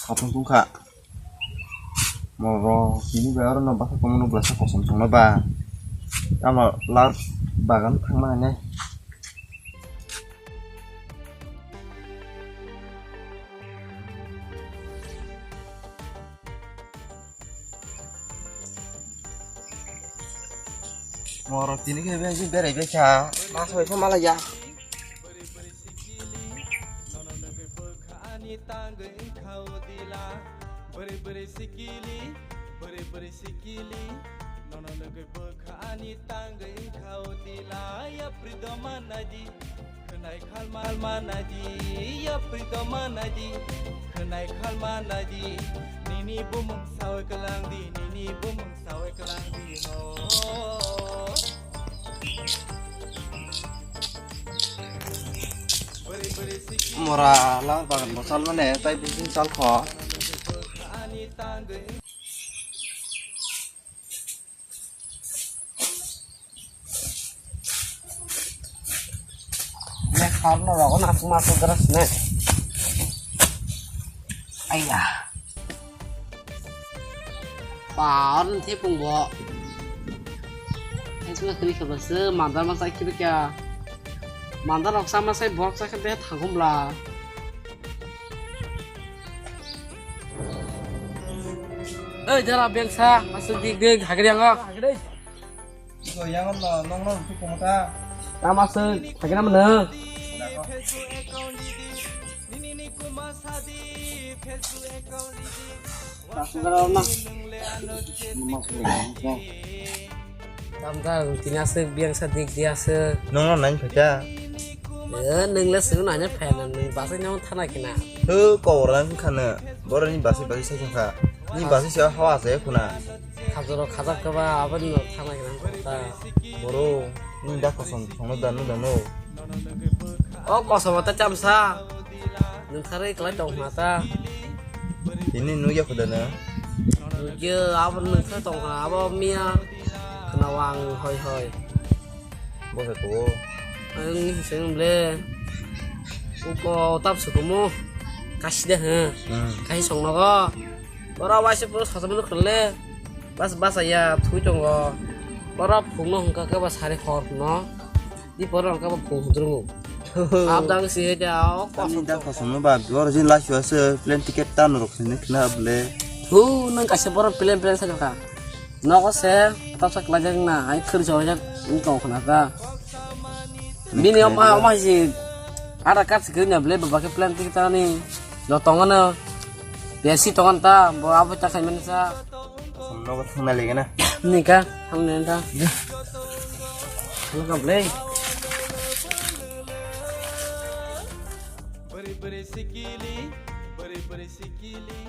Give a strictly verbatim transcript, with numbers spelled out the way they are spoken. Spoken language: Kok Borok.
Khapung tungkha. Moro tini bai oro no basa tongmani bwlasa kosom tongma ba. Tamo lar bagan thangma hwnwi. Moro tini khe beng berai bai kha. Masa bai pha malaya. Ani tangwi khao dila, bwrwi bwrwi sikili, bwrwi bwrwi sikili, nono nugwi bwkha ani tangwi khao dila, yapri doma nadi, khwnai khalma nadi, yapri doma nadi, khwnai khalma nadi, nini bumung sawi kwlang di, nini bumung sawi kwlang di ho. Mora lar bagan bo sal mane, tai bising sal kho. Ne khar no rogo na suma sudras ne. Aiya. Paon thepung bo. Thepung khri khaba se mandar ma sai khibi kya. Mandar rok sama sai bok sai khibi thangum bla. Oi jara bengsa masuk dik dik hagri ango. Iko yang no nong nong tu kong ta. Tama se hagri mana? Tamta tini aswk biyang sa dik di aswk. Nongno nai phaikha. Eh, nung le sung nanya phai na nung basai nang thana kina. Ho kobor nang khana. Boroni basai basai sai kha. Ni basai sa hawa sa khuna. Khajoro khajak kaba aboni no thana kina ta. Boro ni da kosom thongno danu danu. O kosom ta chamsa. Nung thari klai tong khna ta. Ini nugya khuda na. Nugya abo nung thari tong khna abo miya. Khna wang hoi hoi. Bo sa ko. Ang ni seng ble. Uko tap sukumu. Kasi de ha. Hmm. Kasi song nogo. Ora waise puro sasamano khole. Bas bas ya thui tongo. Ora phungno hungka ke ba sari hor no. Di poro ang kabo phung hudrungo. Abdang si he da o. Ani da kosom no ba bor jin la shu ase plane ticket tan rok sini khna ble. Hu nang kaisa bor plane plane sa ka. Nogo se tap sa klajak na ai khur jor jak ni tong khna ka. Bini oma oma si ada kat si kenya ble baba ke plane ticket tani. No tong ano. Besi tong an ta bo abo ta khai men sa. Nogo thangna lege na. Nika, thang nen ta. Thang ka ble. Bari bari sikili, bari bari sikili.